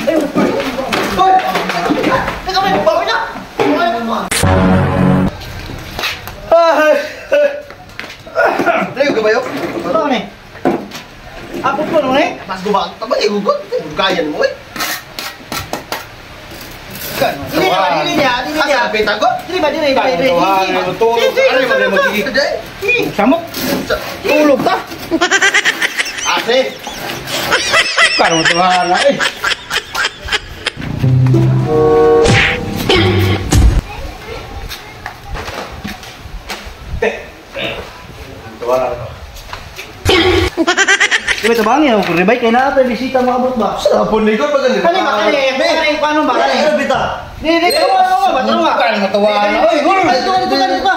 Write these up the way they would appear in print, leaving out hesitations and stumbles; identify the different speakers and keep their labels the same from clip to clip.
Speaker 1: Hoy! Teka, may bawi na. Layo ka ba yun?
Speaker 2: Ano ni? Ako po no eh.
Speaker 1: Mas gubang tama eh gugot. Kayan mo eh. Kan.
Speaker 2: Dili na ba, dili niya, dili niya.
Speaker 1: Asa pita ko?
Speaker 2: Dili ba, dili, dili, dili.
Speaker 3: Tulog. Ano yung magiging? Samok. Tulog ta.
Speaker 1: Ase.
Speaker 3: Karon tuwa na eh.
Speaker 2: Di ba tabang yan? Kung ribay kay na bisita mga abot ba?
Speaker 1: Sa pon ni ko pag
Speaker 2: Kani ba kani? Kani paano ba kani?
Speaker 1: Ano bita?
Speaker 2: Di di ka ba ba ba?
Speaker 3: Karon tuwa na. Oy,
Speaker 2: Dito ka dito ka dito ka.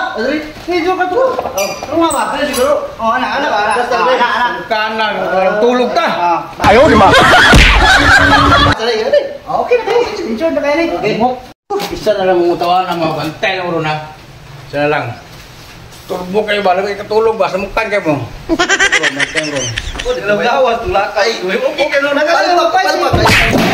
Speaker 2: Dito ka dito. Tunga ba?
Speaker 1: Siguro.
Speaker 2: Oh, anak anak anak. Anak anak.
Speaker 3: Kanan, tulog ta.
Speaker 2: Ayaw di ma.
Speaker 1: Sa gani.
Speaker 2: Okay na kayo. Insure na kayo ni.
Speaker 3: Isa na lang mong utawa na mga bantay na na. Isa na lang. Turbo kayo ba? Lagi katulog ba? Samukan kayo mo. Bantay ron.
Speaker 1: Lawas tulakay. Okay no na ka.